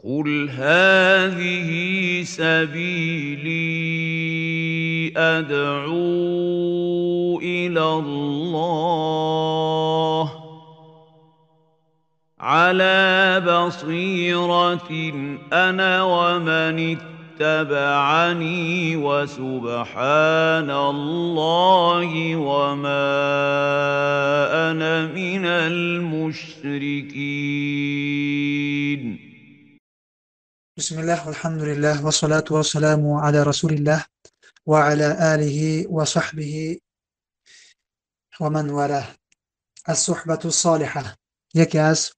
قل هذه سبيلي أدعو إلى الله على بصيرة أنا ومن اتبعني وسبحان الله وما أنا من المشركين. بسم الله والحمد لله والصلاة والسلام على رسول الله وعلى آله وصحبه ومن والاه. الصحبة الصالحة یکی از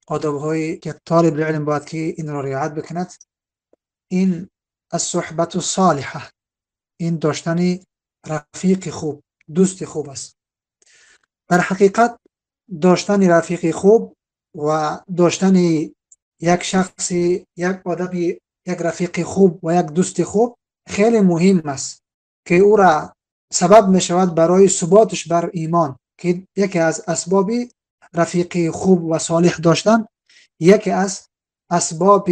آداب‌هایی که طالب علم باید که این را رعایت بکند، این الصحبة الصالحة، این داشتن رفیق خوب، دوست خوب است. در حقیقت داشتن رفیق خوب و داشتن یک شخص، یک آدم، یک رفیق خوب و یک دوست خوب خیلی مهم است که او را سبب می شود برای ثباتش بر ایمان، که یکی از اسباب رفیق خوب و صالح داشتن، یکی از اسباب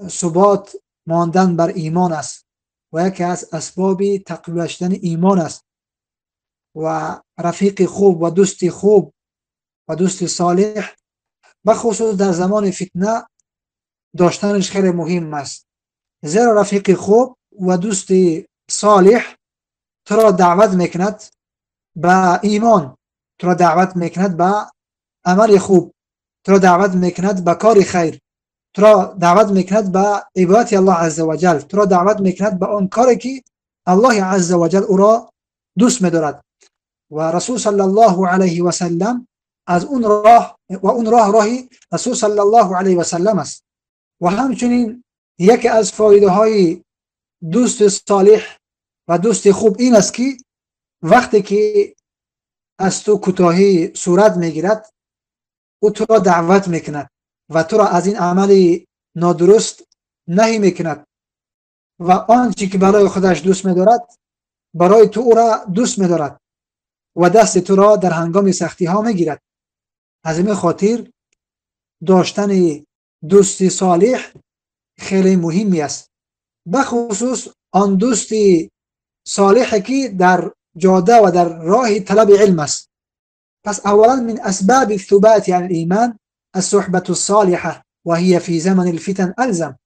ثبات ماندن بر ایمان است و یکی از اسباب تقویت شدن ایمان است. و رفیق خوب و دوست خوب و دوست صالح بخصوص در زمان فتنه داشتنش خیلی مهم است، زیرا رفیق خوب و دوست صالح تو را دعوت میکند به ایمان، تو را دعوت میکند به عمل خوب، تو را دعوت میکند به کار خیر، تو را دعوت میکند به عبادت الله عز وجل، تو را دعوت میکند به آن کاری که الله عز وجل او را دوست میدارد. و رسول صلی الله علیه و سلم از اون راه و اون راه راهی رسول صلی الله علیه و سلم است. و همچنین یکی از فایده های دوست صالح و دوست خوب این است که وقتی که از تو کوتاهی صورت میگیرد، او تو را دعوت میکند و تو را از این عمل نادرست نهی میکند و آنچه که برای خودش دوست میدارد برای تو او را دوست میدارد و دست تو را در هنگام سختی ها میگیرد. از این خاطر داشتن دوست صالح خیلی مهمی است، بخصوص آن دوست صالح که در جاده و در راه طلب علم است. پس اولا من اسباب الثبات علی الایمان الصحبة الصالحة وهي في زمن الفتن الزم.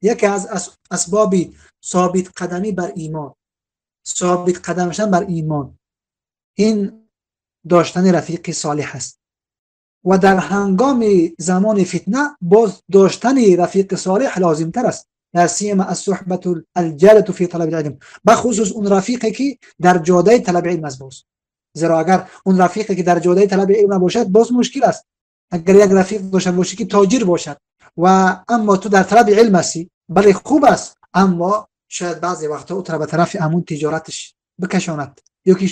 یکی از اسباب ثابت قدمی بر ایمان، ثابت قدم شدن بر ایمان، این داشتن رفیق صالح است. و در هنگام زمان فتنه باز داشتن رفیق صالح لازم تر است، لا سیما الصحبة الجادة فی طلب العلم، بخصوص اون رفیقی که در جاده طلب علم است باز. زیرا اگر اون رفیقی که در جاده طلب علم نباشد باز مشکل است. اگر یک رفیق داشته باشی که تاجر باشد و اما تو در طلب علم هستی، بله خوب است، اما شاید بعضی وقتا او به طرف همون تجارتش بکشاند، یا که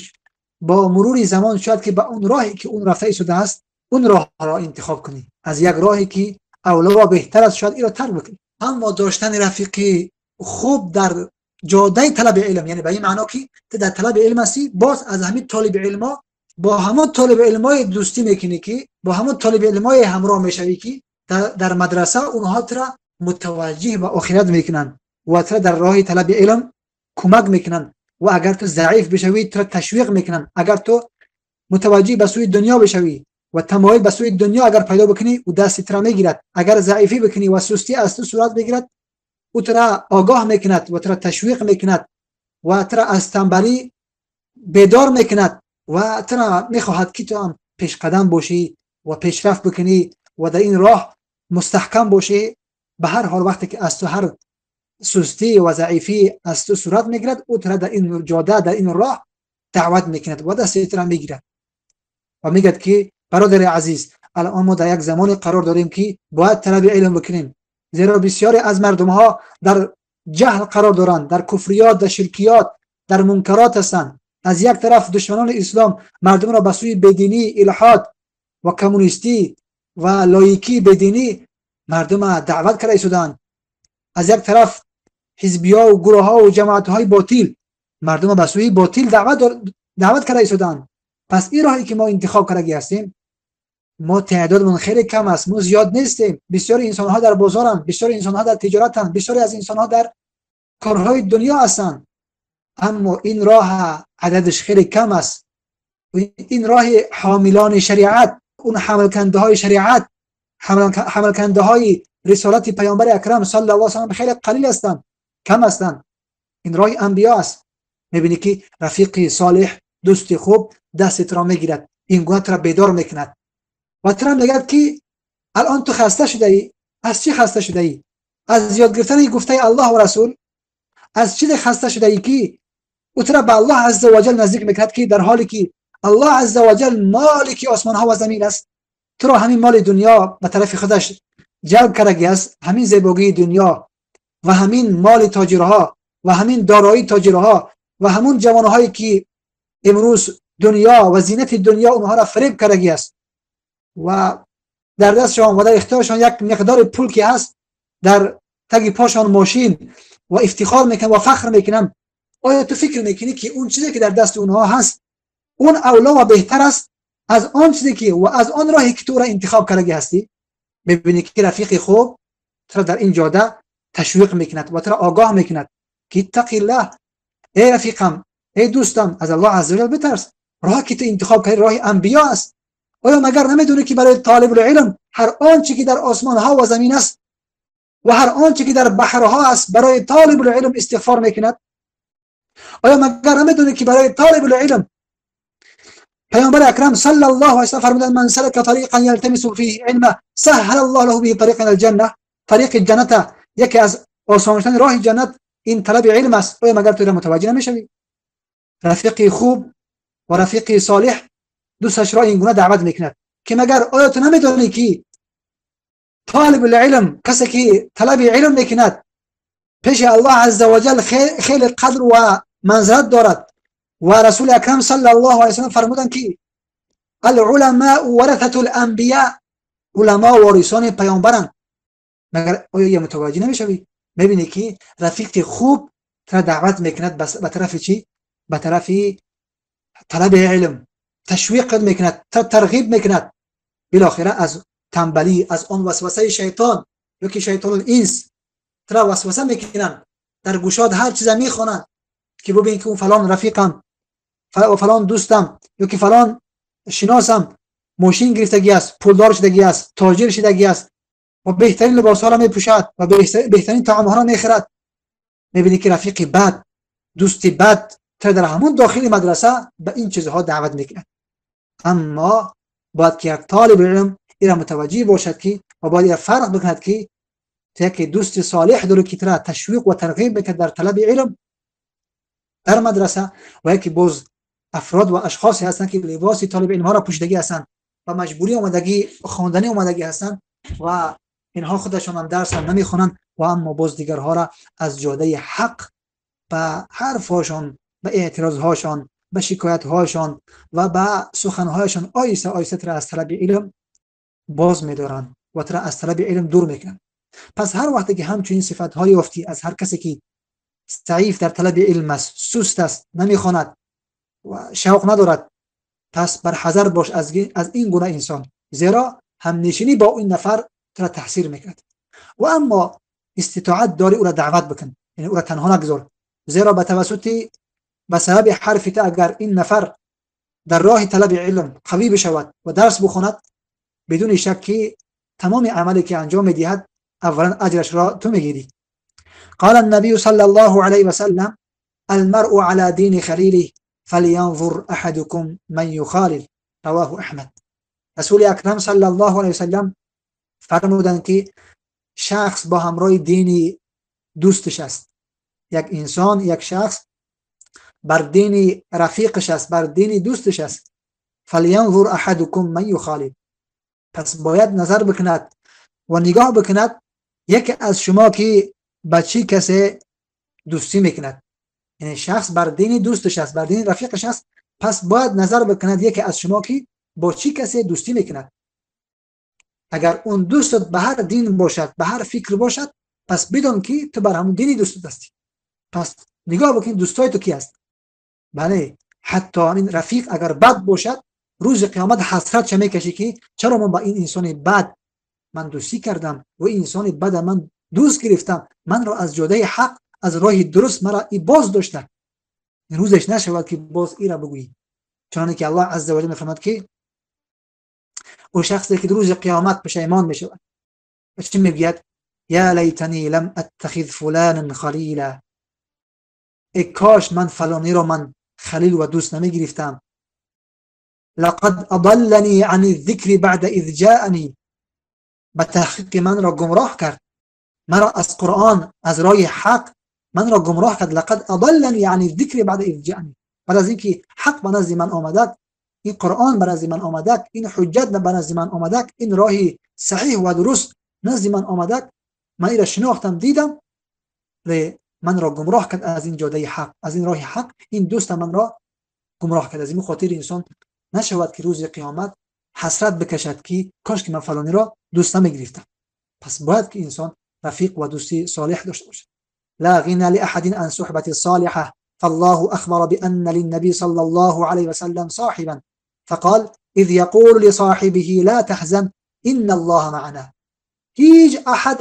با مرور زمان شاید که به اون راهی که اون رفته ایستاده است اون راه را انتخاب کنی، از یک راهی که اولا و بهتر است شاید این را ترک بکنی. اما داشتن رفیقی خوب در جاده طلب علم، یعنی به این معنا که تو در طلب علم هستی، باز از همین طالب علما با همون طالب علمای دوستی میکنی که با همون طالب علمای همراه میشوی که در مدرسه اونها تو را متوجه به آخرت میکنن و تو را در راه طلب علم کمک میکنن و اگر تو ضعیف بشوی تو را تشویق میکنن. اگر تو متوجه به سوی دنیا بشوی و تمایل به سوی دنیا اگر پیدا بکنی، او دست تو را میگیرد. اگر ضعیفی بکنی و سستی از تو صورت بگیرد، او تو را آگاه میکند و تو را تشویق میکند و تو را از تنبلی بیدار میکند و تو را میخواهد که تو هم پیش قدم باشی و پیشرفت بکنی و در این راه مستحکم باشی. به هر حال وقتی که از تو هر سستی و ضعیفی از تو صورت میگیرد، او تو را در این جاده، در این راه دعوت میکند و دست تو را میگیرد و میگد که برادر عزیز، الان ما در یک زمان قرار داریم که باید طلب علم بکنیم، زیرا بسیاری از مردم ها در جهل قرار دارند، در کفریات، در شرکیات، در منکرات هستند. از یک طرف دشمنان اسلام مردم را به سوی بدینی، الحاد و کمونیستی و لایکی بدینی مردم دعوت کرده ایستادند. از یک طرف حزبی ها و گروه ها و جماعت های باطل مردم به سوی باطل دعوت کرده ایستادند. پس این راهی که ما انتخاب کرده هستیم ما تعدادمون خیلی کم است، ما زیاد نیستیم. بسیاری انسان‌ها در بازارند، بسیاری انسان‌ها در تجارتند، بسیاری از انسان‌ها در کارهای دنیا هستند، اما این راه عددش خیلی کم است. این راه حاملان شریعت، اون حمل کننده های شریعت، حمل کننده های رسالت پیامبر اکرم صلی الله علیه و سلم خیلی قلیل هستند، کم هستند. این راه انبیا است. میبینی که رفیق صالح، دوست خوب، دستت را میگیرد، این گونه را بیدار میکند و تو را میگه که الان تو خسته شده ای. از چی خسته شده ای؟ از یاد گرفتن گفته الله و رسول. از چی خسته شده ای که او تو را به الله عز وجل نزدیک میکند که در حالی که الله عز وجل مالک آسمان ها و زمین است، تو را همین مال دنیا به طرف خودش جلب کرده است، همین زیبایی دنیا و همین مال تاجرها و همین دارایی تاجرها و همون جوانهایی که امروز دنیا و زینت دنیا اونها را فریب کرده است و در دستشان و در اختیارشان یک مقدار پول که هست، در تگ پاشان ماشین و افتخار میکنن و فخر میکنن. آیا تو فکر میکنی که اون چیزی که در دست اونها هست اون اولا و بهتر است از آن چیزی که و از آن راهی که تو را انتخاب کرده هستی؟ میبینی که رفیق خوب تو را در این جاده تشویق میکند و تو را آگاه میکند که اتق الله، ای رفیقم، ای دوستم، از الله عزوجل بترس. راه که تو انتخاب کردی راه انبیا است. آیا مگر نمیدونی که برای طالب العلم هر آنچه که در آسمان ها و زمین است و هر آنچه که در بحرها است برای طالب العلم استغفار میکند؟ آیا مگر نمیدونی که برای طالب العلم پیامبر اکرم صلی الله علیه و سلم فرمودند من سلک طریقا یلتمس فیه علما سهل الله له به طریقا الجنه. طریق جنت، یکی از آسان راه جنت این طلب علم است. آیا مگر تو را متوجه نمیشوی؟ رفیقی خوب و رفیقی صالح دوستش را این گونه دعوت میکند که مگر آیا تو نمیدانی که طالب العلم، کسی که طلب علم میکند، پیش الله عز وجل خیلی قدر و منزلت دارد و رسول اکرم صلی الله علیه وسلم فرمودند که العلماء ورثة الانبیاء، علما وارثان پیامبرند. مگر آیا متوجه نمیشوی؟ میبینی که رفیق خوب تو دعوت میکند به طرف چی؟ به طرف طلب علم، تشویق میکند، ترغیب میکند. بالاخره از تنبلی، از آن وسوسه شیطان، یا که شیطان الانس ترا وسوسه میکنن، در گوشات هر چیز میخوانند که ببین که اون فلان رفیقم و فلان دوستم یا که فلان شناسم ماشین گرفتگی است، پولدار شدگی است، تاجر شدگی است و بهترین لباس ها را میپوشد و بهترین طعام ها را میخورد. میبینی که رفیق بد، دوست بد تا در همون داخل مدرسه به این چیزها دعوت میکند. اما باید که یک طالب علم ایرا متوجه باشد که و باید ایرا فرق بکند که یک دوست صالح داره که ترا تشویق و ترغیب بکند در طلب علم در مدرسه، و یکی باز افراد و اشخاصی هستند که لباس طالب علم ها را پوشیدگی هستند و مجبوری آمدگی خواندنی آمدگی هستند و اینها خودشان هم درس هم نمیخوانند و اما باز دیگرها را از جاده حق به حرفهاشان، به اعتراضهاشان، به شکایتهاشان و به سخنهایشان آیسته آیسته تر از طلب علم باز میدارند و تر از طلب علم دور میکنند. پس هر وقتی که همچنین صفت‌های یافتی از هر کسی که ضعیف در طلب علم است، سست است، نمیخواند و شوق ندارد، پس بر حذر باش از این گونه انسان، زیرا همنشینی با این نفر تو را تحصیل میکند. و اما استطاعت داری او را دعوت بکن، یعنی او را تنها نگذار، زیرا به توسط به سبب حرف تو اگر این نفر در راه طلب علم قوی بشود و درس بخواند، بدون شک که تمام عملی که انجام میدهد اولا اجرش را تو میگیری. قال النبي صلى الله عليه وسلم المرء على دين خليله فلينظر احدكم من يخالل، رواه احمد. رسول اکرم صلی الله علیه وسلم فرمودند که شخص با همراه دین دوستش است. یک انسان، یک شخص بر دین رفیقش است، بر دین دوستش است. فلینظر احدکم من یخالل، پس باید نظر بکند و نگاه بکند یکی از شما که با چی کسی دوستی میکند. یعنی شخص بر دین دوستش است، بر دین رفیقش است، پس باید نظر بکند یکی از شما که با چی کسی دوستی میکند. اگر اون دوستت به هر دین باشد، به هر فکر باشد، پس بدون که تو بر همون دینی دوستت هستی. پس نگاه بکن دوستای تو کی است. بله، حتی این رفیق اگر بد باشد روز قیامت حسرت چه میکشی که چرا من با این انسان بد من دوستی کردم و این انسان بد من دوست گرفتم، من را از جاده حق، از راه درست مرا ای باز داشته. این روزش نشود که باز ای را بگویی. چنانکه که الله عز وجل میفرماد که او شخصی که روز قیامت پشیمان میشود و چی میگوید؟ یا لیتنی لم اتخذ فلانا خلیلا، ای کاش من فلانی را من خلیل و دوست نمیگرفتم. لقد اضلنی عن الذکر بعد اذ جاءنی، به تحقیق من را گمراه کرد، مرا از قرآن، از راه حق من را گمراه کرد. لقد اضلنی عن الذکر بعد اذ جاءنی، بعد از اینکه حق به نزد من آمده، این قرآن به نزد من آمده، این حجت به نزد من آمده، این راه صحیح و درست نزد من آمده، من این را شناختم، دیدم، من را گمراه کرد از این جاده حق، از این راه حق، این دوست من را گمراه کرد. از این خاطر انسان نشود که روز قیامت حسرت بکشد که کاش که من فلانی را دوست نمیگرفتم. پس باید که انسان رفیق و دوستی صالح داشته باشد. لا غنى لأحد عن صحبة صالحة، فالله أخبر بأن للنبي صلى الله عليه وسلم صاحبا فقال إذ يقول لصاحبه لا تحزن إن الله معنا. هیچ احد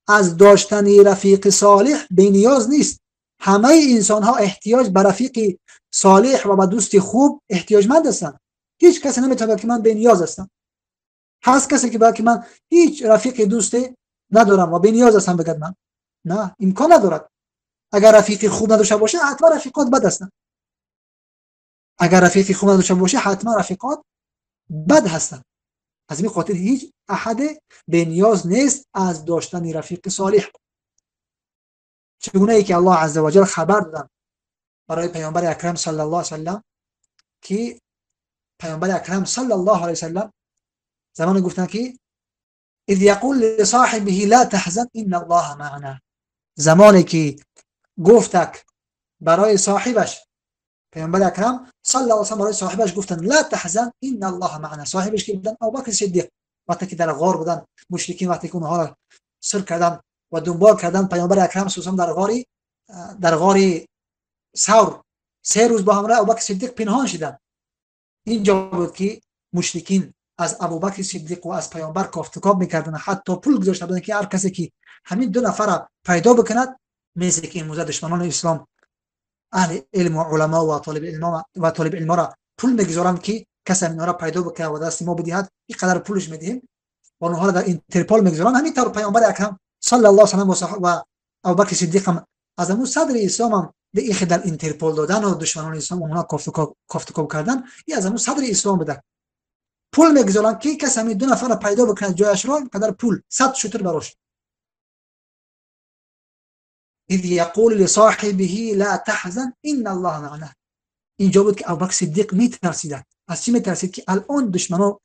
از داشتن رفیق صالح بی نیاز نیست. همه انسان ها احتیاج به رفیق صالح و به دوست خوب احتیاجمند هستند. هیچ کسی نمیتونه که من بی نیاز هستم. هست کسی که بگه که من هیچ رفیق دوست ندارم و بی نیاز هستم، بگه من نه، امکان ندارد. اگر رفیق خوب نداشته باشه حتما رفیقات بد هستند. اگر رفیق خوب نداشته باشه حتما رفیقات بد هستند. از این خاطر هیچ احد به نیاز نیست از داشتن رفیق صالح. چگونه ای که الله عز وجل خبر دادن برای پیامبر اکرم صلی الله علیه و سلم که پیامبر اکرم صلی الله علیه و سلم زمان گفتن که اذ یقول لصاحبه لا تحزن ان الله معنا، زمانی که گفتک برای صاحبش، پیامبر اکرم صلی الله علیه و سلم برای صاحبش گفتن لا تحزن ان الله معنا. صاحبش که بودن ابوبکر صدیق، وقتی که در غار بودن مشرکین، وقتی که اونها را سر کردن و دنبال کردن پیامبر اکرم صلی الله علیه و سلم در غار ثور 3 روز با همراه ابوبکر صدیق پنهان شدن. اینجا بود که مشرکین از ابوبکر صدیق و از پیامبر کافت و کاب میکردن، حتی پول گذاشته بودن که هر کسی که همین 2 نفر را پیدا بکند، مثل که این موضوع دشمنان اسلام اهل علم و علما و طالب علم و طالب علم را پول میگذارند که کسی اینها را پیدا بکنه و دست ما بدهد، اینقدر پولش میدهیم و اونها را در اینترپل میگذارند. همین طور پیامبر اکرم صلی الله علیه و سلم و ابوبکر صدیق هم از همون صدر اسلام هم به در اینترپل دادن و دشمنان اسلام اونها کافت و کاب کردن، این از همون صدر اسلام بوده. پول میگذارند که کسی همین 2 نفر را پیدا بکنه جایش را، اینقدر پول 100 شتر براش. اذ یقول لصاحبه لا تحزن ان الله معنا. اینجا بود که ابوبکر صدیق میترسید. از چی میترسید؟ که الان دشمنا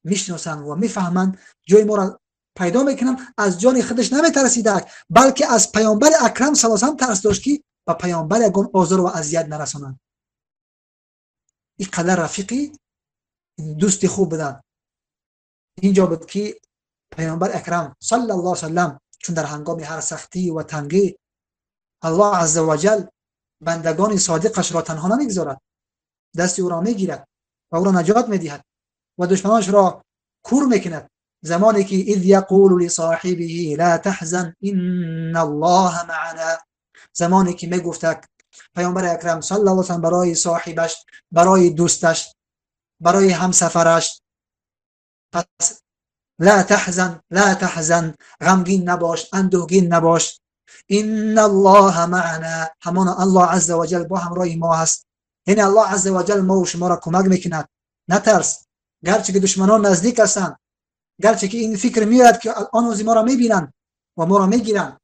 میشناسن و میفهمن جای ما را پیدا میکنن. از جان خودش نمیترسید، بلکه از پیامبر اکرم صلی الله علیه و سلم ترس داشت که به پیامبر یگان آزار و اذیت نرسانند. این قدر رفیقی دوست خوب بودن. اینجا بود که پیامبر اکرم صلی الله علیه و سلم چون در هنگام هر سختی و تنگی الله عز وجل بندگان صادقش را تنها نمیگذارد، دست او را میگیرد و او را نجات میدهد و دشمنانش را کور میکند. زمانی که اذ یقول لصاحبه لا تحزن ان الله معنا، زمانی که میگفت پیامبر اکرم صلی الله علیه و سلم برای صاحبش، برای دوستش، برای همسفرش، پس لا تحزن لا تحزن، غمگین نباش، اندوهگین نباش، ان الله معنا، همان الله عز وجل با همراه ما هست. یعنی الله عز وجل ما و شما را کمک میکند. نترس، گرچه که دشمنان نزدیک هستند، گرچه که این فکر میاد که الان از ما را میبینند و ما را میگیرند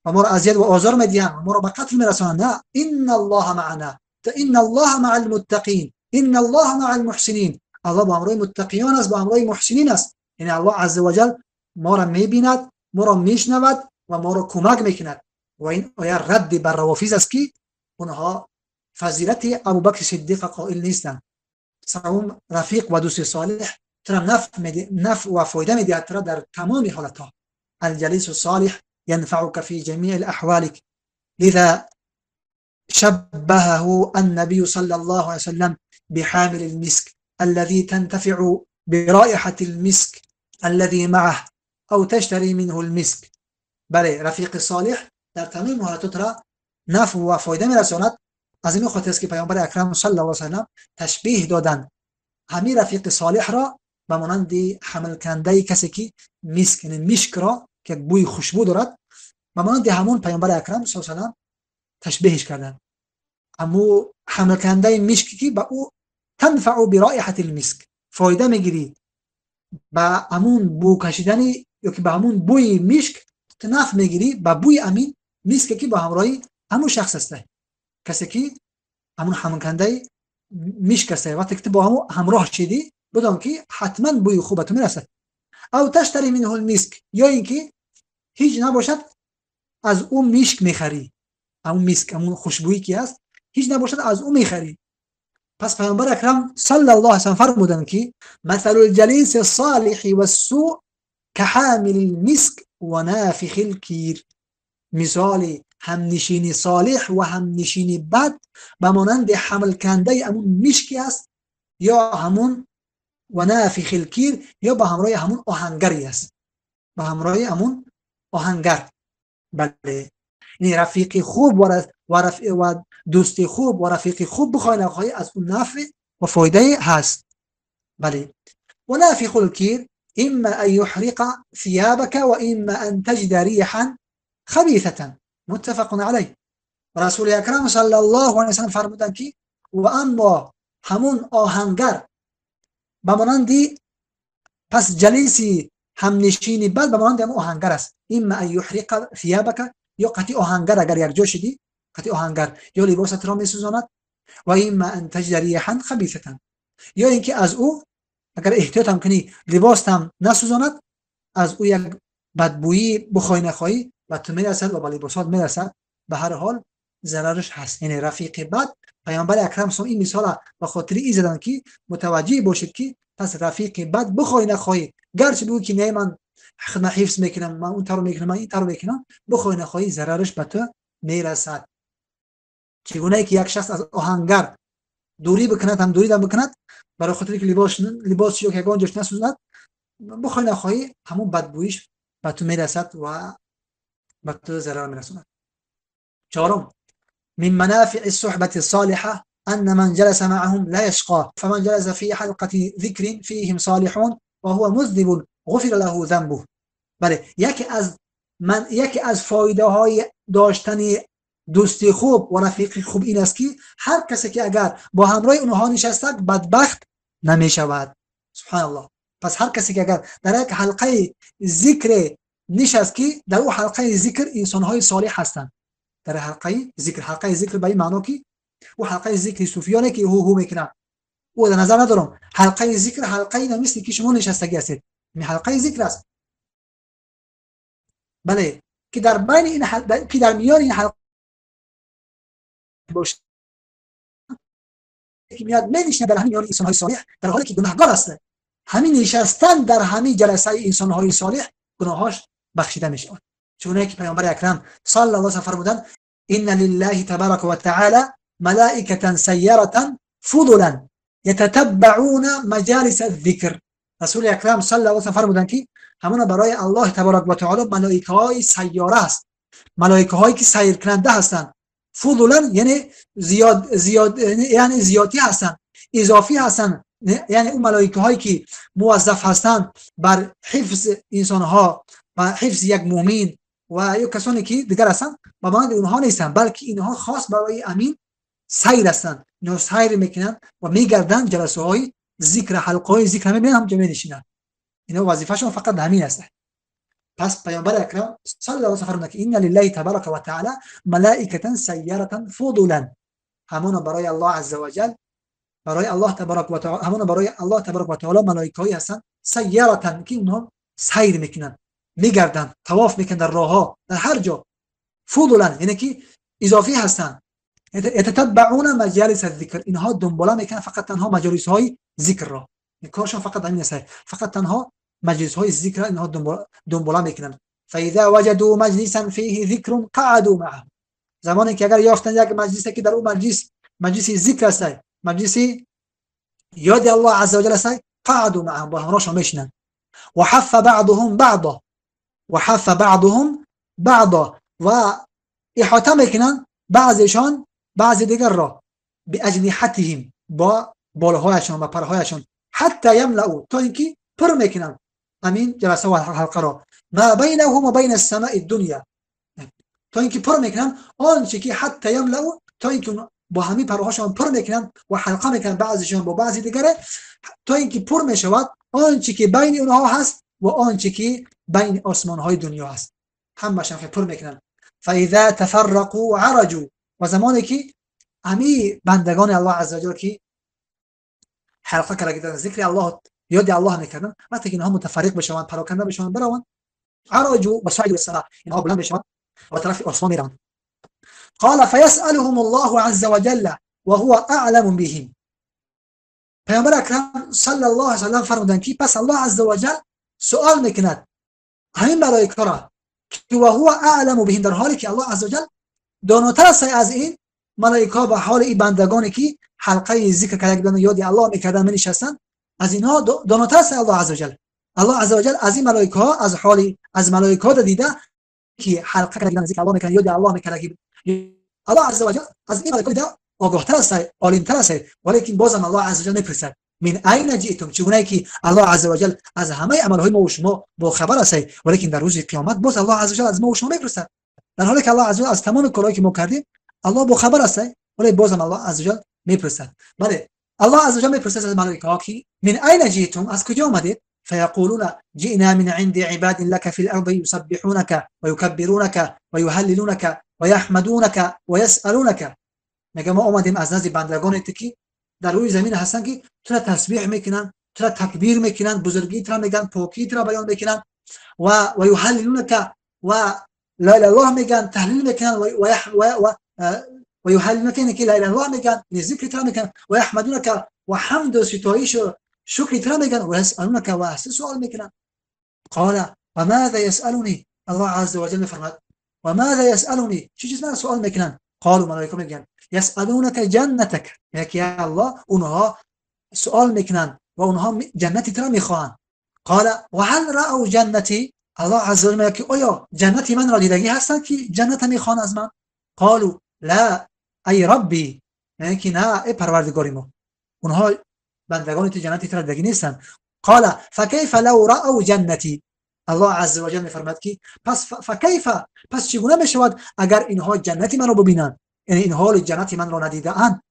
و ما را اذیت و آزار میدهند و ما را به قتل میرسانند، نه، ان الله معنا، ان الله مع المتقین، ان الله مع المحسنین. الله با همراه متقیان است، با همراه محسنین است. یعنی الله عز وجل ما را میبیند، ما را میشنود و ما را کمک میکند. و این آیه رد بر روافض است که اونها فضیلت ابوبکر صدیق قائل نیستند. سوم رفیق و دوست صالح ترا نفع و فایده میدهد ترا در تمام حالتها. الجلیس الصالح ينفعك في جميع الأحوالك، لذا شبهه النبي صلى الله عليه وسلم بحامل المسك الذي تنتفع برائحة المسك الذي معه أو تشتري منه المسك. بله، رفیق صالح در تمام حالات را نفع و فایده میرساند. از این خاطر است که پیامبر اکرم صلی الله علیه و سلم تشبیه دادند همین رفیق صالح را به مانند حمل کننده کسی که مسک، یعنی مشک را که بوی خوشبو دارد، به مانند همون پیامبر اکرم صلی الله علیه و سلم تشبیهش کردند. امو حمل کننده مشکی که به او تنفع برائحة المسک، فایده میگیری به همون بو کشیدن یا که به همون بوی مشک نفع میگیری، به بوی امین مسک که با همراهی همون شخص است، کسی که همون حمل کننده مشک است. وقتی که با همون همراه شدی بدان که حتما بوی خوب تو میرسد. او تشتری منه المسک، یا اینکه هیچ نباشد از او مشک میخری، همون مسک، همون خوشبویی که هست، هیچ نباشد از او میخری. پس پیامبر اکرم صلی الله علیه و سلم فرمودند که مثل الجلیس الصالح والسوء كحامل المسك ونافخ الكیر. مثال همنشین صالح و همنشین بد به مانند حمل کننده همون مشکی است یا همون و نافخ الکیر، یا به همراه همون آهنگری است، به همراه همون آهنگر. بله، یعنی رفیق خوب و دوست خوب و رفیق خوب بخوای نخوای از اون نفع و فایده هست. بله، و نافخ الکیر اما ان يحرق ثيابك واما ان تجد ريحا خبيثة. متفق عليه. رسول اکرم صلی الله علیه و سلم فرمودند که و اما همون آهنگر به مانند پس جلیسی همنشینی بد به مانند همون آهنگر است. اما ان يحرق ثيابك، یا قطعی آهنگر اگر یک جا شدی قطعی آهنگر یا لباست را میسوزاند، و اما ان تجد ريحا خبيثة، یا اینکه از او اگر احتیاط هم کنی لباست هم نسوزاند، از او یک بدبویی بخوای نخوای و تو میرسد و با لباسات میرسد. به هر حال ضررش هست. یعنی رفیق بد، پیامبر اکرم صلی این مثال به خاطر این زدن که متوجه باشید که پس رفیق بد بخوای نخوای، گرچه بگو که نه من خدمت حفظ میکنم، من اون طور میکنم، من این طور میکنم، بخوای نخوای ضررش به تو میرسد. چگونه که یک شخص از آهنگر دوری بکند، هم دوری بکند برای خاطر که لباس یا که یگان جاش نسوزد، بخوای نخوای همون بدبویش به تو میرسد و به تو ضرر میرساند. چهارم، من منافع الصحبة الصالحة أن من جلس معهم لا يشقى، فمن جلس في حلقة ذكر فيهم صالحون وهو مذنب غفر له ذنبه. بله، یکی از فایده های داشتن دوستی خوب و رفیق خوب این است که هر کسی که اگر با همراه اونها نشسته بدبخت نمی شود. سبحان الله. پس هر کسی که اگر در یک حلقه ذکر نشست که در او حلقه ذکر انسانهای صالح هستند، در حلقه ذکر، حلقه ذکر به این معنا که او حلقه ذکر صوفیانه که هو هو میکنه او در نظر ندارم. حلقه ذکر حلقه این نیست که شما نشستگی هستید، این حلقه ذکر است. بله، که در بین این که در میان این حلقه باشه که میاد منشینه در همین میان انسان‌های صالح در حالی که گناهکار است، همین نشستن در همین جلسه انسان‌های صالح گناهاش بخشیده میشود. چون که پیامبر اکرم صلی الله علیه و سلم فرمودند ان لله تبارک و تعالی ملائکه سیاره فضلا یتتبعون مجالس الذکر. رسول اکرم صلی الله علیه و سلم فرمودند که همون برای الله تبارک و تعالی ملائکه های سیاره است، ملائکه هایی که سیر کننده هستند. فضلا یعنی زیاد یعنی زیادی هستند، اضافی هستند، یعنی اون ملائکه هایی که موظف هستند بر حفظ انسان ها و حفظ یک مؤمن و یا کسانی که دیگر هستند، به مانند اونها نیستند، بلکه اینها خاص برای امین سیر هستند. اینها سیر میکنند و میگردند جلسه های ذکر، حلقه های ذکر میبینند، هم جمع میشینند. اینا وظیفه‌شون فقط همین است. پس پیامبر اکرم صلی الله علیه و سلم فرمود که ان لله تبارک و تعالی ملائکه سیاره فضلا، همون برای الله عز وجل، برای الله تبارک و تعالی، همون برای الله تبارک و تعالی ملائکه‌ای هستند سیاره که اونها سیر میکنند، میگردند، طواف میکنند در راهها، در هر جا. فضلا یعنی که اضافی هستند. یتتبعون مجالس الذکر، اینها دنباله میکنن فقط تنها مجالس های ذکر را، کارشون فقط همین است، فقط تنها مجلس های ذکر را اینها دنباله میکنن. فاذا وجدوا مجلسا فيه ذکر قعدوا معه، زمانی که اگر یافتن یک مجلسی که در اون مجلس مجلس ذکر است، مجلس یاد الله عز وجل است، قعدوا معهم، با همراهشان میشینند. و حف بعضهم بعضا، و حف بعضهم بعضا، و احاطه میکنند بعضیشان بعضی دیگر را، باجنحتهم، با بالهایشان و پرهایشان، حتی یملؤوا، تا اینکه پر میکنند همین جلسه و حلقه را، ما بینهم و بین السماء الدنیا، تا اینکه پر میکنند آنچه که حتی یملؤوا، تا اینکه با همین پرهاشان پر میکنند و حلقه میکنند بعضیشان با بعضی دیگره، تا اینکه پر میشود آنچه که بین اونها هست و آنچه که بین آسمان های دنیا هست، همشان پر میکنند. فاذا تفرقوا عرجوا، و زمانی که همی بندگان الله عزوجل که حلقه کردن ذکر الله یاد الله میکردن، وقتی که اینها متفرق بشوند، پراکنده بشوند، بروند، عرجوا و صعدوا السماء، اینها بلند بشوند و طرف آسمان میروند. قال فيسألهم الله عز وجل وهو أعلم بهم. پیامبر اکرم صلی الله علیه و سلم فرمودند که پس الله عز وجل سوال میکند همین ملائکه را که وهو اعلم بهم، در حالی که الله عز وجل داناتر است از این ملائکه به حال این بندگانی که حلقه ذکر کردن یاد الله میکردن نشستن، از اینها داناتر است الله عز وجل. الله عز وجل از این ملائکه ها، از حال از ملائکه ها دیده که حلقه کردن ذکر الله میکردن یاد الله میکردن، الله عز وجل از این ملائکه دیده آگاهتر است، عالمتر است، ولیکن بازم الله عز وجل میپرسد من این جئتم، چگونه که الله عز وجل از همه عملهای ما و شما با خبر است، ولیکن در روز قیامت باز الله عز وجل از ما و شما میپرسد، در حالی که الله عز وجل از تمام کارهایی که ما کردیم الله با خبر است، ولی بازم الله عز وجل میپرسد. بله، الله عز وجل میپرسد از ملائکه ها که من این جئتم، از کجا آمدید؟ فیقولون جئنا من عند عباد لك في الارض يسبحونك ويكبرونك ويهللونك ويحمدونك ويسألونك. میگه ما آمدیم از نزد بندگان تو که در روی زمین هستن که تو را تسبیح میکنن، تو را تکبیر میکنن، بزرگی تو را میگن، پاکی تو را بیان میکنن، و یهللونک و لا اله الا الله میگن، تهلیل میکنن، و یهللونک یعنی که لا اله الا الله میگن، ذکر تو را میکنن، و یحمدونک و حمد و ستایش و شکر تو را میگن، و یسألونک و از سوال میکنن. قال و ماذا یسألونی، الله عز وجل میفرماد و ماذا یسألونی، چه چیز من سوال میکنن؟ قالوا ملائکه میگن یسألونک جنتک، یعنی یا الله اونها سوال میکنن و اونها جنتی تو را میخواهند. قال و هل رأوا جنتی، الله عز وجل میگه آیا جنتی من را دیدگی هستن که جنت میخوان از من؟ قالوا لا ای ربی، یعنی که نه ای پروردگاری ما، اونها بندگان تو جنتی تو را دیدگی نیستن. قال فکیف لو رأوا جنتی، الله عز وجل میفرماد که پس فکیف، پس چگونه میشود اگر اینها جنتی من را ببینند، یعنی اینها جنتی من را ندیده‌اند،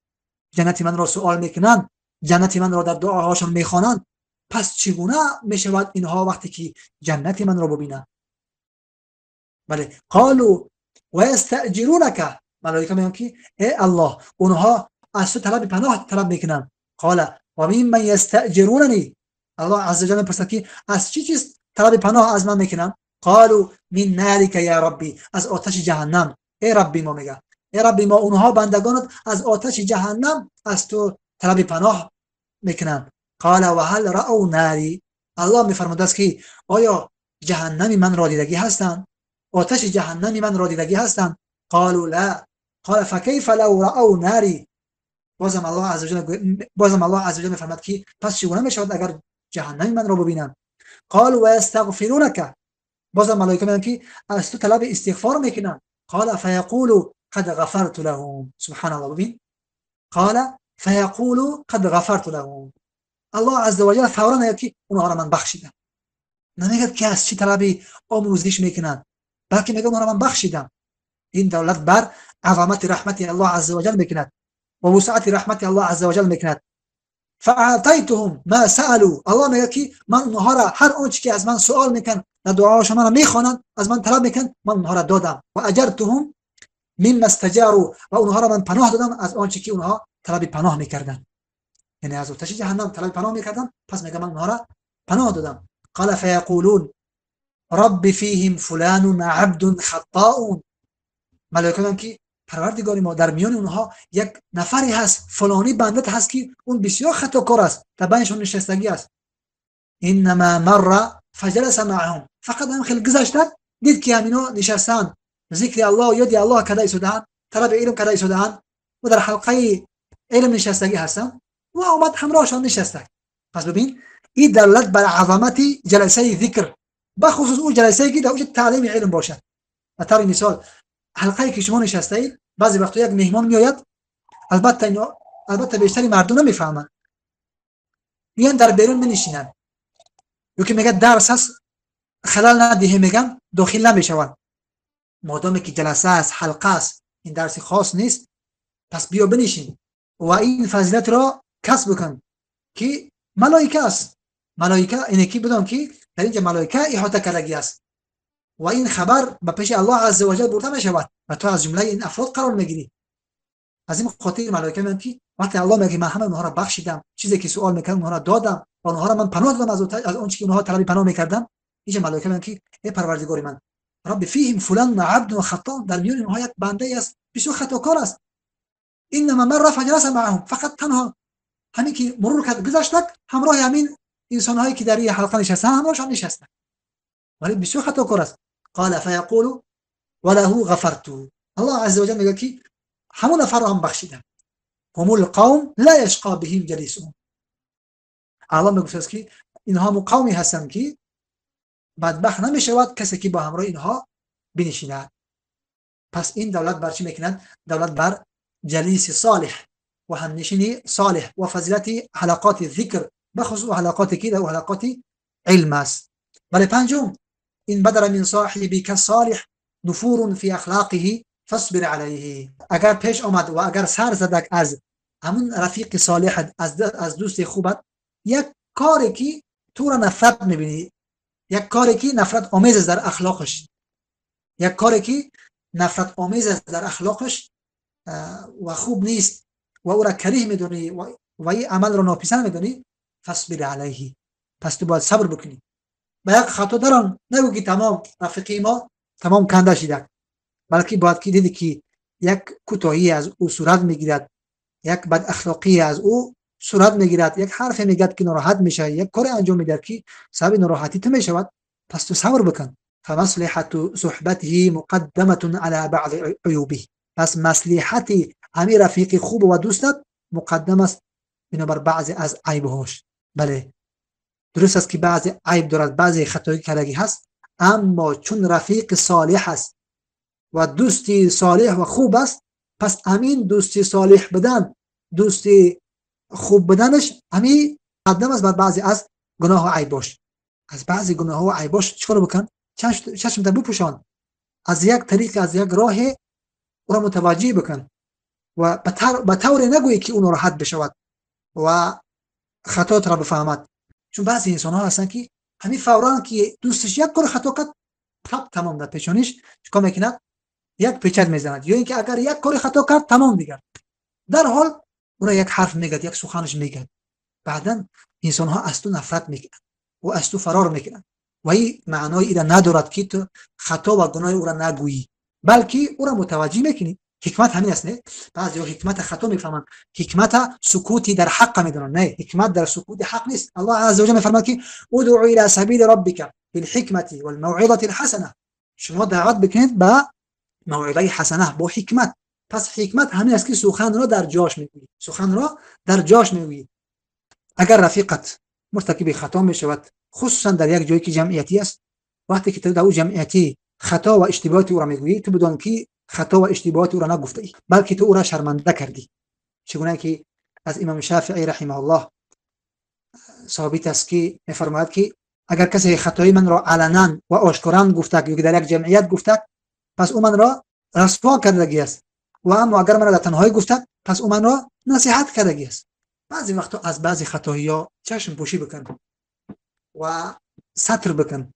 جنتی من را سوال میکنند، جنتی من را در دعاهاشان میخوانند، پس چگونه میشود اینها وقتی که جنتی من را ببینند؟ بله، قالوا و یستأجرونک، ملائکه میگن که ای الله اونها از تو طلب پناه طلب میکنند. قال و ممن یستأجروننی، الله عز وجل میپرسد که از چی چیز طلب پناه از من میکنن؟ قالوا من نارک یا ربی، از آتش جهنم. ای ربی ما، میگه ای ربی ما، اونها بندگانت از آتش جهنم از تو طلب پناه میکنن. قال و هل رأوا ناری، الله میفرمود است که آیا جهنم من را دیدگی هستند؟ آتش جهنم من را دیدگی هستند؟ قالوا لا. قال فکیف لو رأوا ناری، بازم الله عز وجل، بازم الله عز وجل میفرماد که پس چگونه میشود اگر جهنم من را ببینند؟ قالوا و یستغفرونک، بازم ملائکه میگن که از تو طلب استغفار میکنن. قال فیقول قد غفرت لهم، سبحان الله، ببین، قال فیقول قد غفرت لهم، الله عز وجل فورا میگه که اونها را من بخشیدم. نمیگه که از چی طلب آموزش میکنن، بلکه میگه اونها را من بخشیدم. این دولت بر عظمت رحمت الله عز وجل میکند و وسعت رحمت الله عز وجل میکند. فاعطيتهم ما سالوا، الله میگه که من اونها را هر آنچه که از من سوال میکنن، در دعاهاشون من میخوانند، از من طلب میکنن، من اونها را دادم. و اجرتهم مما استجاروا، و اونها را من پناه دادم از آنچه که اونها طلب پناه میکردن، یعنی از آتش جهنم طلب پناه میکردن، پس میگه من اونها را پناه دادم. قال فیقولون رب فیهم فلان عبد خطاء، ملائکه میگن که پروردگار ما در میان اونها یک نفری هست، فلانی بندت هست که اون بسیار خطاکار است، در بینشون نشستگی است. انما مر فجلس معهم، فقط هم خیلی گذشته دید که همینا نشستن، ذکر الله یاد الله کرده ایستاده‌اند، طلب علم کرده ایستاده‌اند و در حلقه علم نشستگی هستن. و آمد همراهشان نشسته. پس ببین این دلالت بر عظمت جلسه ذکر، بخصوص اون جلسه که در اوج تعلیم علم باشد. به طور مثال حلقه که شما نشسته اید، بعضی وقتا یک مهمان میآید، البته بیشتری مردم نمیفهمند، میان در بیرون منشینن، یا که میگه درس هست خلال ندهه، میگن داخل نمیشوند. مادامی که جلسه است، حلقه است، این درس خاص نیست، پس بیا بنشین و این فضیلت را کسب بکن که ملائکه است. ملائکه اینه که بدون که در اینجا ملائکه احاطه کردگی است و این خبر به پیش الله عز وجل برده می شود و تو از جمله این افراد قرار میگیری. از این خاطر ملائکه میگن که وقتی الله میگه من همه اونها را بخشیدم، چیزی که سوال میکردن اونها را دادم و اونها را من پناه دادم از اون چیزی که اونها طلب پناه میکردن، اینجا ملائکه میگن که ای پروردگار من، رب فیهم فلان عبد خطا، در میان اونها یک بنده است بسیار خطاکار است، انما من رفع جلس معهم، فقط تنها همین که مرور کرد گذشت همراه همین انسان هایی که در این حلقه نشستن همراهشان نشستن، ولی بسیار خطاکار است. قال فیقول وله غفرت، الله عز وجل میگه که همون نفر رو هم بخشیدم. هم القوم لا یشقا بهم جلیسهم، الله میگه که اینها قومی هستند که بدبخت نمیشود کسی که با همراه اینها بنشیند. پس این دولت بر چی میکنند؟ دولت بر جلیس صالح و همنشینی صالح و فضیلت حلقات ذکر، بخصوص حلقات که در حلقات علم است. بله، پنجم، این بدر من صاحبک صالح نفور فی اخلاقه فاصبر علیه. اگر پیش آمد و اگر سر زدک از همون رفیق صالح، از دوست خوبت، یک کاری که تو را نفرت میبینی، یک کاری که نفرت آمیز است در اخلاقش، یک کاری که نفرت آمیز است در اخلاقش و خوب نیست و او را کریه میدونی و این عمل را ناپسند میدونی، فاصبر علیه، پس تو باید صبر بکنی. به یک خطا دران نگو که تمام رفیقی ما تمام کنده شده، بلکه باید که دیدی که یک کوتاهی از او صورت میگیرد، یک بد اخلاقی از او صورت میگیرد، یک حرف میگد که ناراحت میشه، یک کار انجام میدهد که سبب ناراحتی تو میشود، پس تو صبر بکن. فمصلحة صحبته مقدمة على بعض عیوبه، پس مصلحت همین رفیق خوب و دوستت مقدم است بنابر بعضی از عیبهاش. بله، درست است که بعضی عیب دارد، بعضی خطایی کردگی هست، اما چون رفیق صالح است و دوستی صالح و خوب است، پس همین دوستی صالح بدن، دوستی خوب بدنش همین مقدم است بر بعضی از گناه و عیباش. از بعضی گناه و عیباش چیکار بکن؟ چشم در بپوشان، از یک طریق، از یک راه او را متوجه بکن و به طور نگویی که او ناراحت بشود و خطات را بفهمد. چون بعضی انسان ها هستن که همین فورا که دوستش یک کار خطا کرد، تپ تمام در پیشانیش چیکار میکند؟ یک پیچک میزند، یا اینکه اگر یک کار خطا کرد تمام دیگر در حال او را یک حرف میگد، یک سخنش میگد، بعدا انسان ها از تو نفرت میکنند و از تو فرار میکنند. و این معنای ایره ندارد که تو خطا و گناه او را نگویی، بلکه او را متوجه میکنی. حکمت همین است، نه؟ بعضی ها حکمت خطا میفهمند، حکمت سکوتی در حق میدونن. نه، حکمت در سکوت حق نیست. الله عز وجل میفرماید که ادعو الى سبیل ربک بالحکمت والموعظه الحسنه، شما دعوت بکنید به موعظه حسنه با حکمت. پس حکمت همین است که سخن را در جاش میگویی، سخن را در جاش میگویی. اگر رفیقت مرتکب خطا میشود، خصوصا در یک جایی که جمعیتی است، وقتی که تو در او جمعیتی خطا و اشتباهات او را میگویی، تو بدان که خطا و اشتباهات او را نگفته ای، بلکه تو او را شرمنده کردی. چگونه که از امام شافعی رحمه الله ثابت است که میفرماید که اگر کسی خطای من را علنا و آشکارا گفته یا در یک جمعیت گفته، پس او من را رسوا کردگی است، و اما اگر من را در تنهایی گفته، پس او من را نصیحت کردگی است. بعضی وقتا از بعضی خطاهایی ها چشم پوشی بکن و ستر بکن،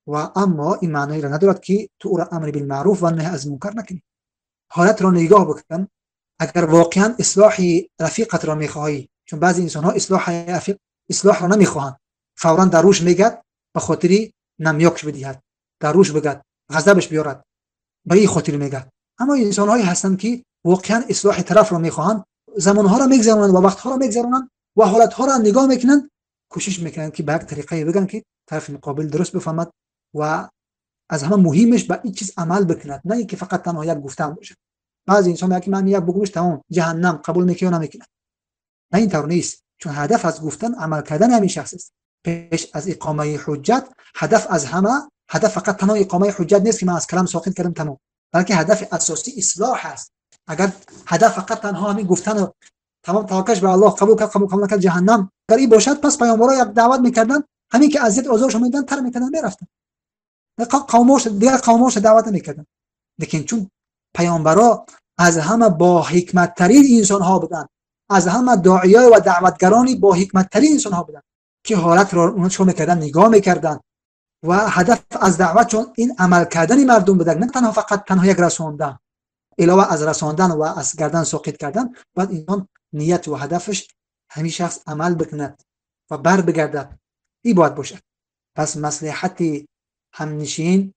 و اما این معنی را ندارد که تو او را امر بالمعروف و نهی از منکر نکنی. حالت را نگاه بکن. اگر واقعا اصلاح رفیقت را میخواهی، چون بعضی انسان ها اصلاح را نمیخواهند، فورا در روش میگد به خاطر نمیاکش بدهد، در روش بگد، غضبش بیارد، به این خاطر میگد. اما انسان هایی هستند که واقعا اصلاح طرف را میخواهند، زمانها را میگذرانند و وقتها را میگذرانند و حالتها را نگاه میکنند، کوشش میکنند که به یک طریقه بگن که طرف مقابل درست بفهمد و از همه مهمش به این چیز عمل بکند، نه اینکه فقط تنها یک گفتن باشه. بعضی انسان میگه که من یک بگوش تمام جهنم قبول میکنه یا نمیکنه. نه، اینطور نیست. چون هدف از گفتن عمل کردن همین شخص است. پیش از اقامه حجت هدف از همه، هدف فقط تنها اقامه حجت نیست که من از کلام ساقط کردم تمام، بلکه هدف اساسی اصلاح است. اگر هدف فقط تنها همین گفتن و تمام توکلش به الله، قبول کرد قبول نکرد جهنم، اگر این باشد پس پیامبرا یک دعوت میکردن، همین که اذیت آزارشون میدن تر میکردن میرفتن، قومش دیگر قومش دعوت نمیکردن. لیکن چون پیامبرا از همه با حکمت ترین انسان ها بودن، از همه داعیای و دعوتگرانی با حکمت ترین انسان ها بودن که حالت را اونها چون میکردن نگاه میکردن و هدف از دعوت چون این عمل کردن مردم بودن، نه تنها فقط تنها یک رسوندن، علاوه از رساندن و از گردن ساقط کردن، باید انسان نیت و هدفش همین شخص عمل بکند و بر بگردد، این باید باشد. پس مصلحت همنشین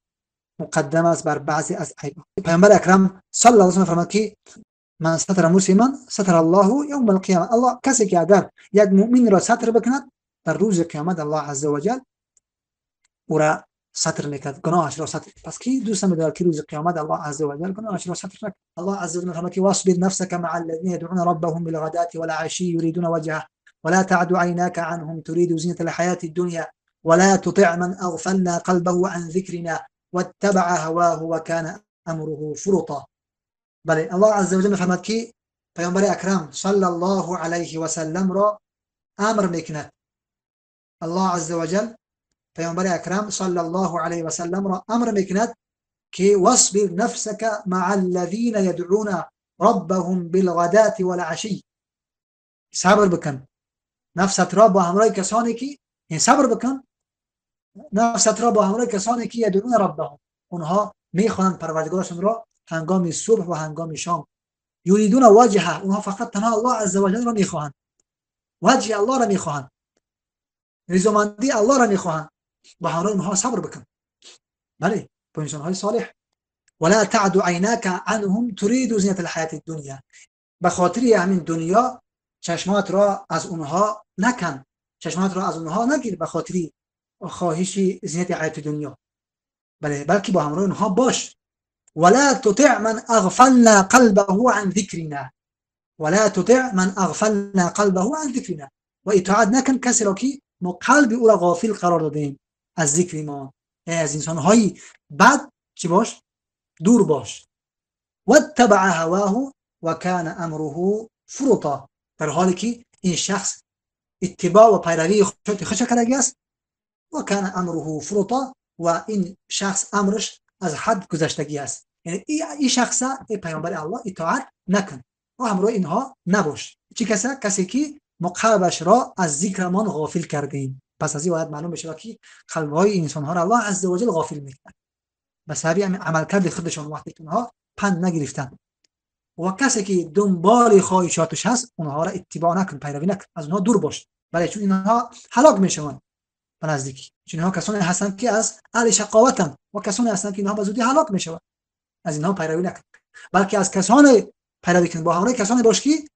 مقدم است بر بعضی از عیب. پیامبر اکرم صلی الله علیه و سلم فرمود که من ستر مسلما ستر الله یوم القیامه. الله کسی که اگر یک مؤمن را ستر بکند در روز قیامت الله عز وجل او را ستر میکرد، گناهش را ستر. پس کی دوست می‌دارد که روز قیامت الله عز وجل گناهش را ستر نکند؟ الله عز وجل فرمود که واصبر نفسك مع الذين يدعون ربهم بالغداة والعشي يريدون وجهه ولا تعد عيناك عنهم تريد زينة الحياة الدنيا ولا تطع من أغفلنا قلبه عن ذكرنا واتبع هواه وكان أمره فرطا. بله، الله عز وجل فرمود که پیامبر اکرم صلی الله علیه و سلم را امر میکند. الله عز وجل پیامبر اکرم صلی الله علیه و سلم را امر میکند که واصبر نفسك مع الذين يدعون ربهم بالغداة والعشي. صبر بکن نفست را با همراه کسانی که، این صبر بکن نفست را با همراه کسانی که یدعون ربهم، اونها میخوانند پروردگارشون را هنگام صبح و هنگام شام. یریدون وجهه، اونها فقط تنها الله عز وجل را میخواهند، وجه الله را میخواهند، رضامندی الله را میخواهند، با همراه اونها صبر بکن. بله، با انسانهای صالح. ولا تعد عیناک عنهم تريد زینة الحیاة الدنیا. به خاطر همین دنیا چشمات را از اونها نکن، چشمات را از اونها نگیر به خاطر خواهش زینت حیات دنیا، بله، بلکه با همراه اونها باش. ولا تطع من اغفلنا قلبه عن ذکرنا، ولا تطع من اغفلنا قلبه عن ذکرنا. و اطاعت نکن کسی را که ما قلب او را غافل قرار دادیم از ذکر ما، یعنی از انسان‌های بد چی باش؟ دور باش. واتبع هواه وكان امره فرطا. در حالی که این شخص اتباع و پیروی خودش کرده است، و کان امره فرطا، و این شخص امرش از حد گذشتگی است. یعنی این شخص ای پیامبر الله اطاعت نکن و همراه اینها نباش. چی کسی؟ کسی که ما قلبش را از ذکرمان غافل کردیم. پس از این باید معلوم بشه که قلب‌های انسان‌ها را الله عز وجل غافل می‌کند به سبب عملکرد خودشان وقتی که اونها پند نگرفتن. و کسی که دنبال خواهشاتش هست اونها را اتباع نکن، پیروی نکن، از اونها دور باش. بله، چون اینها هلاک میشوند به نزدیکی، چون اینها کسانی هستند که از اهل شقاوتند و کسانی هستند که اینها به زودی هلاک میشوند. از اینها پیروی نکن، بلکه از کسانی پیروی کن، با همراه کسانی باش که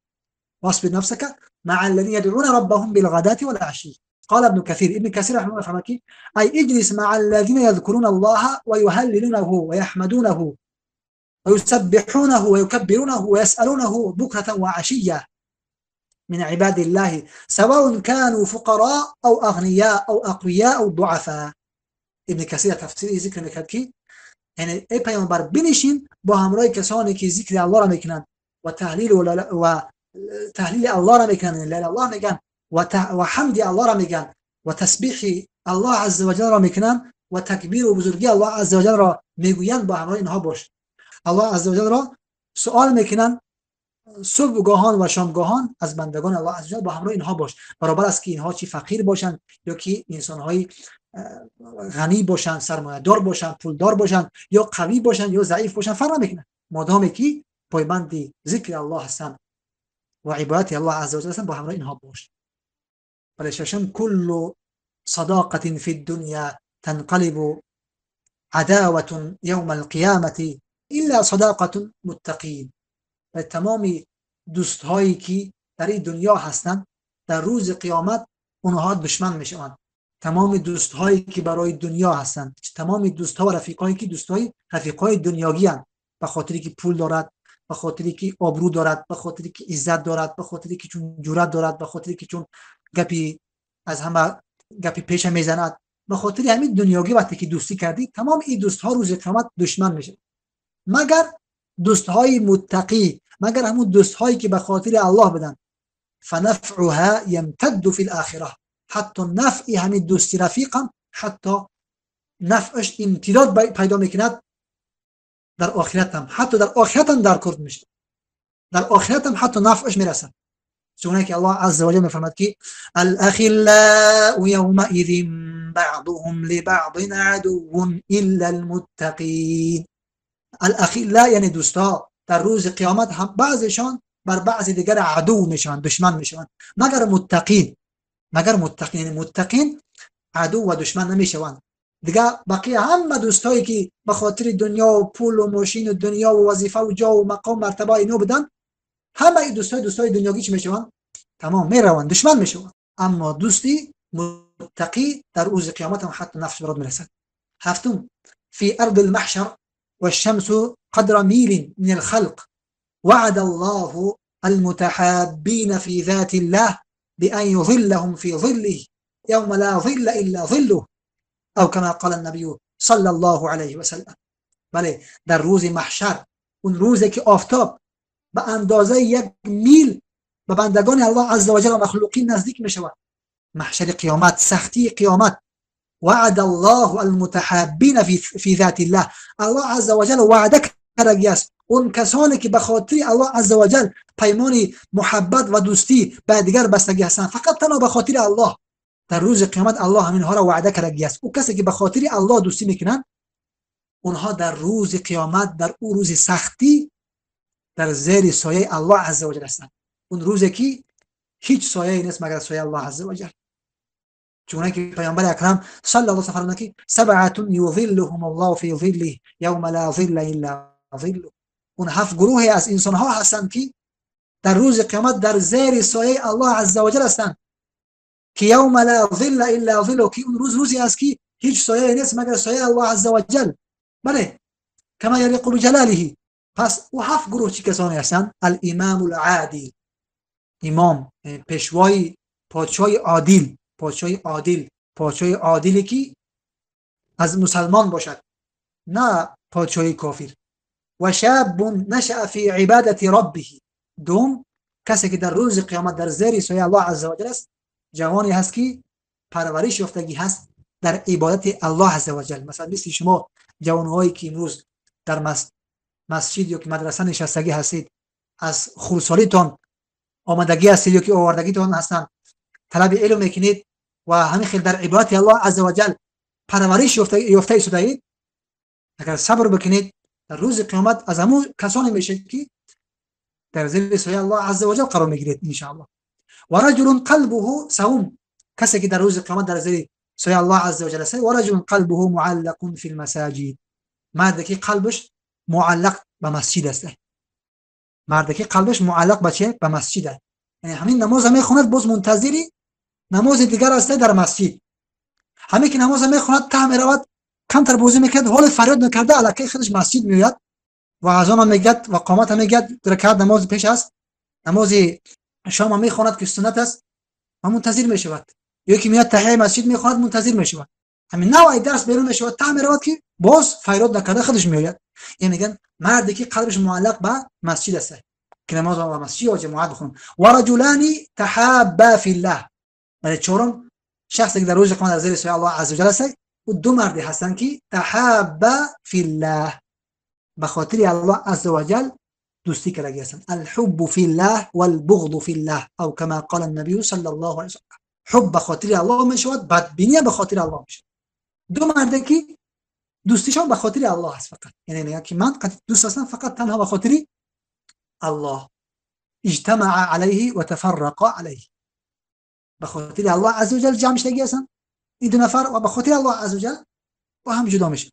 واصبر نفسك مع الذين يدعون ربهم بالغداة والعشي. قال ابن كثير، ابن كثير رحمه الله فرمود أي اجلس مع الذين يذكرون الله ويهللونه ويحمدونه ويسبحونه ويكبرونه ويسألونه بكرة وعشية من عباد الله سواء كانوا فقراء أو أغنياء أو أقوياء أو ضعفاء. ابن کثیر تفسیر ذکر میکرد که یعنی ای پیامبر بنشین با همراه کسانی که ذکر الله را میکنند و تهلیل و تهلیل الله را میکنند، لا الله میگن و حمد الله را میگن و تسبیح الله عز وجل را میکنند و تکبیر و بزرگی الله عز وجل را میگویند، با همراه اینها باش. الله عز وجل را سوال میکنند صبحگاهان و شامگاهان از بندگان الله عز وجل، با همراه اینها باش. برابر است که اینها چی فقیر باشند یا که انسان‌های غنی باشند، سرمایه‌دار باشند، پولدار باشند، یا قوی باشند یا ضعیف باشند، فرق نمیکنه، مادامی که پایبند ذکر الله هستند و عبادت الله عز وجل هستند، با همراه اینها باش. بله، ششم کل صداقة فی الدنیا تنقلب عداوة یوم القیامة الا صداقة متقین. و تمام دوستهایی که در این دنیا هستند در روز قیامت اونها دشمن میشوند. تمام دوستهایی که برای دنیا هستند، تمام دوستها و رفیقایی که دوستهای رفیقای دنیاگی هستند، به خاطری که پول دارد، به خاطری که آبرو دارد، به خاطری که عزت دارد، به خاطری که چون جرأت دارد، به خاطری که چون گپی از همه گپی پیش میزند، به خاطر همین دنیاگی وقتی که دوستی کردی تمام این دوست ها روز قیامت دشمن میشه، مگر دوست های متقی، مگر همون دوست هایی که به خاطر الله بدن. فنفعها یمتد فی الاخره، حتی نفع همین دوستی رفیقم حتی نفعش امتداد پیدا میکند در آخرت هم، حتی در آخرت هم در کرد میشه، در آخرت هم حتی نفعش میرسد. چون که الله عز وجل میفرماد که الاخلاء یومئذ بعضهم لبعض عدو الا المتقین. الاخلاء یعنی دوستا در روز قیامت هم بعضشان بر بعض دیگر عدو میشوند، دشمن میشوند، مگر متقین، مگر متقین. یعنی متقین عدو و دشمن نمیشوند. دیگه بقیه همه دوستایی که به خاطر دنیا و پول و ماشین و دنیا و وظیفه و جا و مقام مرتبه اینو بدن، همه این دوستای دنیاگی چی میشوند؟ تمام میروند، دشمن میشوند. اما دوستی متقی در روز قیامت هم حتی نفس برات میرسد. هفتم، فی ارض المحشر والشمس قدر میل من الخلق وعد الله المتحابين في ذات الله بأن يظلهم في ظله يوم لا ظل إلا ظله او كما قال النبي صلى الله عليه وسلم. بله، در روز محشر، اون روزی که آفتاب به اندازه 1 میل به بندگان الله عز وجل و مخلوقین نزدیک می شود، محشر قیامت، سختی قیامت، وعد الله المتحابین فی ذات الله، الله عز وجل وعده کرده است اون کسانی که به خاطر الله عز وجل پیمان محبت و دوستی به دیگر بستگی هستند، فقط تنها به خاطر الله، در روز قیامت الله همینها را وعده کرده است. او کسی که به خاطر الله دوستی میکنند، اونها در روز قیامت، در او روز سختی، در زیر سایه الله عز وجل هستند. اون روزی که هیچ سایه نیست مگر سایه الله عز وجل. چون که پیامبر اکرم صلی الله علیه و سلم فرمودند که سبعه یظلهم الله فی ظله یوم لا ظل الا ظله. اون 7 گروه از انسان ها هستند که در روز قیامت در زیر سایه الله عز وجل هستند، که یوم لا ظل الا ظله، که اون روز روزی است که هیچ سایه نیست مگر سایه الله عز وجل. بله، کما یلیق بجلاله. پس او 7 گروه چه کسانی هستند؟ الامام العادل، امام، پیشوای، پادشاه عادل، پادشاه عادل، پادشاه عادلی که از مسلمان باشد، نه پادشاه کافر. و شاب نشأ فی عبادت ربه. دوم، کسی که در روز قیامت در زیر سایه الله عز وجل است، جوانی هست که پرورش یافتگی هست در عبادت الله عز وجل. مثلا مثل شما جوانهایی که امروز در مسجد یا که مدرسه نشستگی هستید، از خردسالیتان آمدگی هستید یا که آوردگیتان هستند، طلب علم میکنید و همین خیلی در عبادت الله عز وجل پرورش یافته ایستاده‌اید، اگر صبر بکنید در روز قیامت از همون کسانی میشید که در زیر سایه الله عز وجل قرار میگیرید ان شاء الله. و رجل قلبه سوم، کسی که در روز قیامت در زیر سایه الله عز وجل است، و رجل قلبه معلق فی المساجد، مردی که قلبش معلق به مسجد است، مردی که قلبش معلق به چه؟ به مسجد است. یعنی همین نماز میخواند، باز منتظری نماز دیگر است در مسجد. همین که نماز میخواند ته میرود، کمتر بازی میکرد، حال فریاد نکرده الکی خودش مسجد میآید و اذان میگد و قامت میگد، رکعت نماز پیش است، نماز شام میخواند که سنت است و منتظر میشود. یکی میاد تحیه مسجد میخواند، منتظر میشود. همین نوع درس بیرون میشود، ته میرود که باز فریاد نکرده خودش میآید. یعنی میگن مردی که قلبش معلق به مسجد است که نماز و مسجد و جماعت بخونن. و رجلان تحابا فی الله. برای چهارم شخصی که در روز قیامت در زیر سایه الله عز وجل است، او دو مردی هستند که تحابا فی الله، به خاطر الله عز وجل دوستی کردگی هستند. الحب فی الله والبغض فی الله، او کما قال النبی صلی الله علیه وسلم. حب به خاطر الله میشود، بدبینی به خاطر الله میشود. دو مردی که دوستیشان به خاطر الله است فقط، یعنی میگن که من دوست هستم فقط تنها به خاطر الله. اجتمع علیه و تفرق علیه، به خاطر الله عز وجل جمع شدگی هستند این دو نفر و به خاطر الله عز وجل با هم جدا میشن.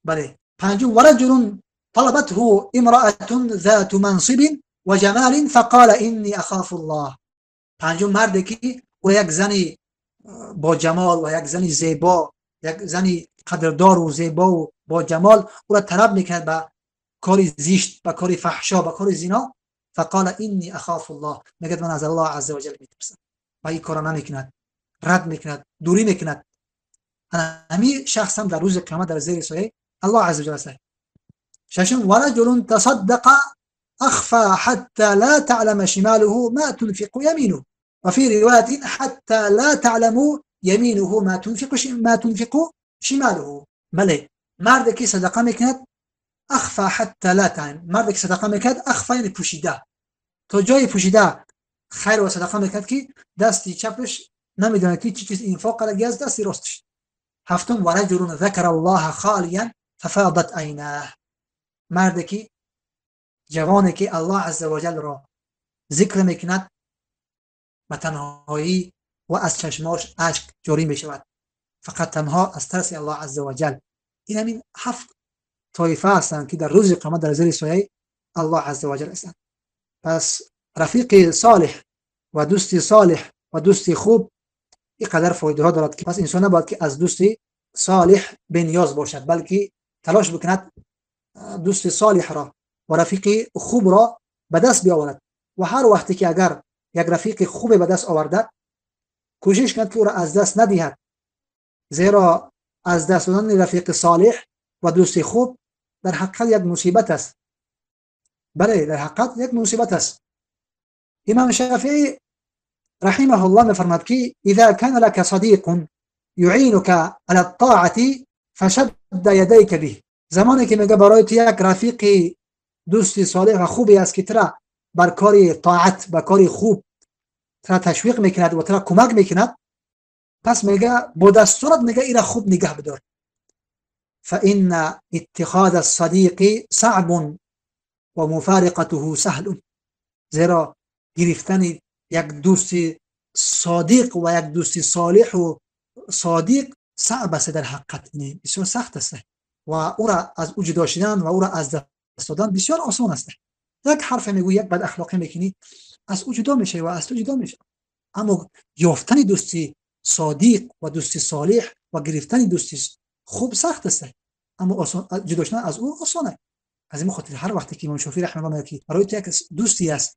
بله. پنجم، ورجل طلبته امرأة ذات منصب وجمال فقال إني أخاف الله. پنجم، مردی که او یک زنی با جمال و یک زنی زیبا، یک زنی قدردار و زیبا و با جمال او را طلب میکرد به کاری زیشت، به کاری فحشا، به کاری زنا، فقال اینی اخاف الله، میگه من از الله عز وجل میترسم و این کارا نمیکند، رد میکند، دوری میکند. همین شخص هم در روز قیامت در زیر سایه الله عز وجل است. ششم، ورجل تصدق اخفى حتى لا تعلم شماله ما تنفق يمينه، وفي رواية حتى لا تعلم يمينه ما تنفق شماله. بله، مرد که صدقه میکند اخفى حتى لا تعلم، مرد که صدقه میکند اخفى یعنی پوشیده، تا جای پوشیده خیر و صدقه میکند که دستی چپش نمیدونه که چی چیز انفاق کرده از دستی راستش. هفتم، ورجل ذکر الله خالیا ففاضت عیناه، مرد که جوانی که الله عز وجل را ذکر میکند به تنهایی و از چشماش اشک جاری میشود، فقط تنها از ترس الله عز وجل. این همین هفت طایفه هستند که در روز قیامت در زیر سایه الله عز وجل هستند. پس رفیق صالح و دوست صالح و دوست خوب اینقدر فایده ها دارد که پس انسان نباید که از دوست صالح بنیاز باشد، بلکه تلاش بکند دوست صالح را و رفیق خوب را به دست بیاورد و هر وقتی که اگر یک رفیق خوب به دست آورده کوشش کند که او را از دست ندهد، زیرا از دست دادن رفیق صالح و دوست خوب در حقیقت یک مصیبت است. بله، در حقیقت یک مصیبت است. امام شافعی رحمه الله میفرماد که اذا كان لك صديق يعينك على الطاعة فشد يديك به. زمانی که میگه برای تو یک رفیق دوست صالح و خوبی است که ترا بر کار طاعت، بر کار خوب ترا تشویق میکند و ترا کمک میکند، پس میگه با دستورت میگه ایرا خوب نگه بدار. فإن اتخاذ الصديق صعب و مفارقته سهل، زیرا گرفتن یک دوست صادق و یک دوست صالح و صادق صعب است، در حقیقت بسیار سخت است و او را از او جدا شدن و او را از دست دادن بسیار آسان است. یک حرف میگویی، یک بد اخلاقی میکنی، از او جدا میشه و از تو جدا میشه. اما یافتن دوستی صادق و دوستی صالح و گرفتن دوستی خوب سخت است، اما آسان جدا شدن از او آسانه. از این خاطر هر وقتی که امام شافعی رحمه الله میگه برای تو یک دوستی است،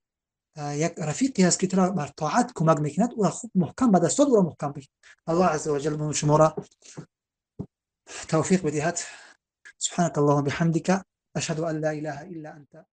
یک رفیقی است که تو را بر طاعت کمک میکند، او را خوب محکم به دست او را محکم بگیر. الله عز وجل شما را توفیق بدهد. سبحانك اللهم بحمدك، اشهد ان لا اله الا انت.